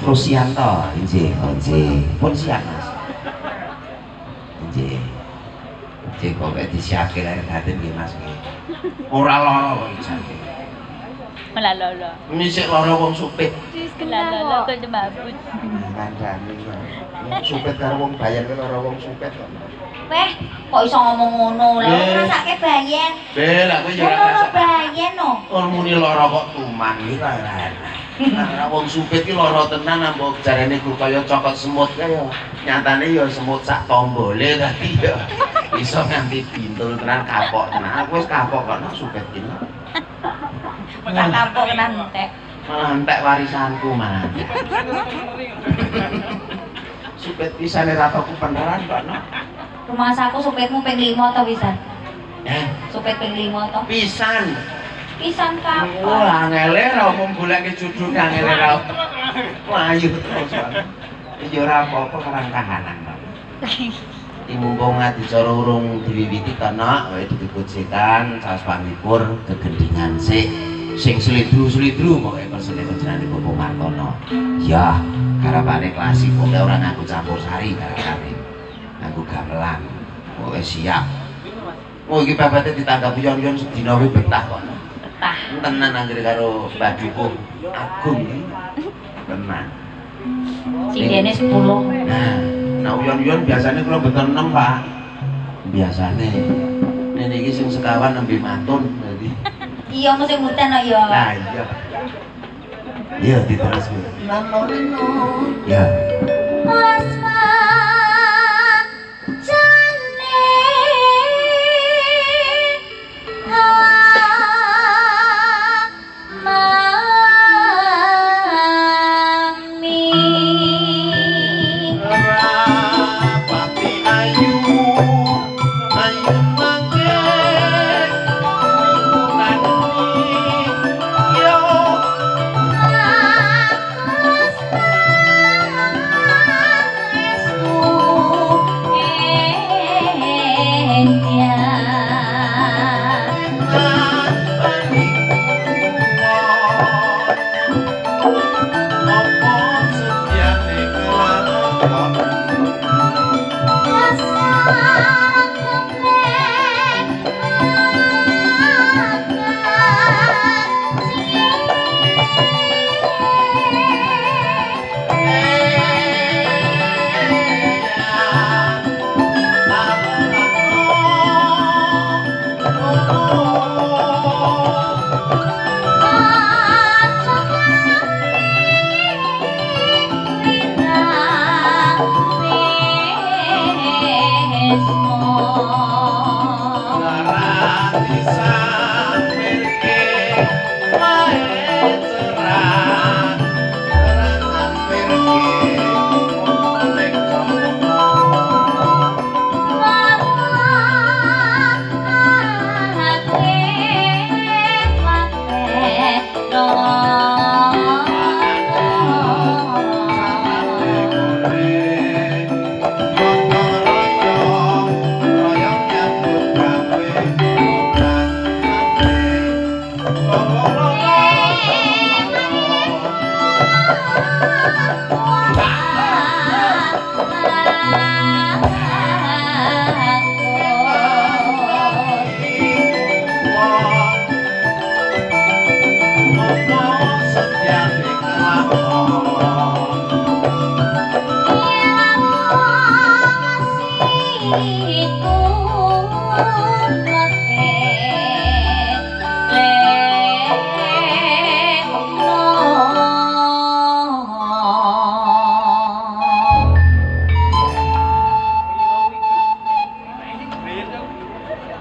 Rusianto, nggih, nggih. Pun siap, Mas. Nggih. Nggih kok disiapke lahir batin nggih, Mas nggih. Ora lara kok ijake. Malah lolo. Misik lara wong supit. Lah lolo kok jemabut. Kandhane kok. Wong supit karo wong bayan kuwi lara wong supit kok. Weh, kok iso ngomong ngono? Lah Eh. ngrasake bayen. Be, lah kowe ya ora Ora ngrasake. bayen no. Ora muni lara kok tuman iki ora. Ora wong supit ki lara tenan ambo jarene ku kaya cokot semut kaya nyatane ya semut sak tombole tadi ya. Iso nganti bintul tenan kapok tenan. Aku wis kapok kok no supit ki. Tak kapok tenan entek. Malah entek warisanku malah. Supit pisane ra tau beneran kok no. Rumasaku supitmu ping 5 to pisan. Eh, Supit ping 5 to. pisan. Pisan kapan? Wah, angele ra umum goleke judune angele ra. Ayo terus. Ya ora apa-apa karang kahanan. Iki mumpung adicara urung diwiwiti to, Nok, wae dikucikan saos panglipur kegendingan sik. Sing slidru-slidru pokoke persene panjenengane Bapak Martono. Ya, garapane klasik pokoke ora nganggo campur sari garapane. Nganggo gamelan. Pokoke siap. Oh iki babate ditanggapi yon-yon sedina kuwi betah kok. Betah. Tenan anggere karo Mbah Dukuh Agung iki. Tenan. Sindene 10. Nah, nah uyon-uyon biasanya kula mboten 6, Pak. Biasane. Nene iki sing sekawan nembe matun berarti. Iya mesti mutan kok ya. Nah, iya. Iya diteruske. Ya. Asma jane mami Rapati ayu ayu mangke yo Iku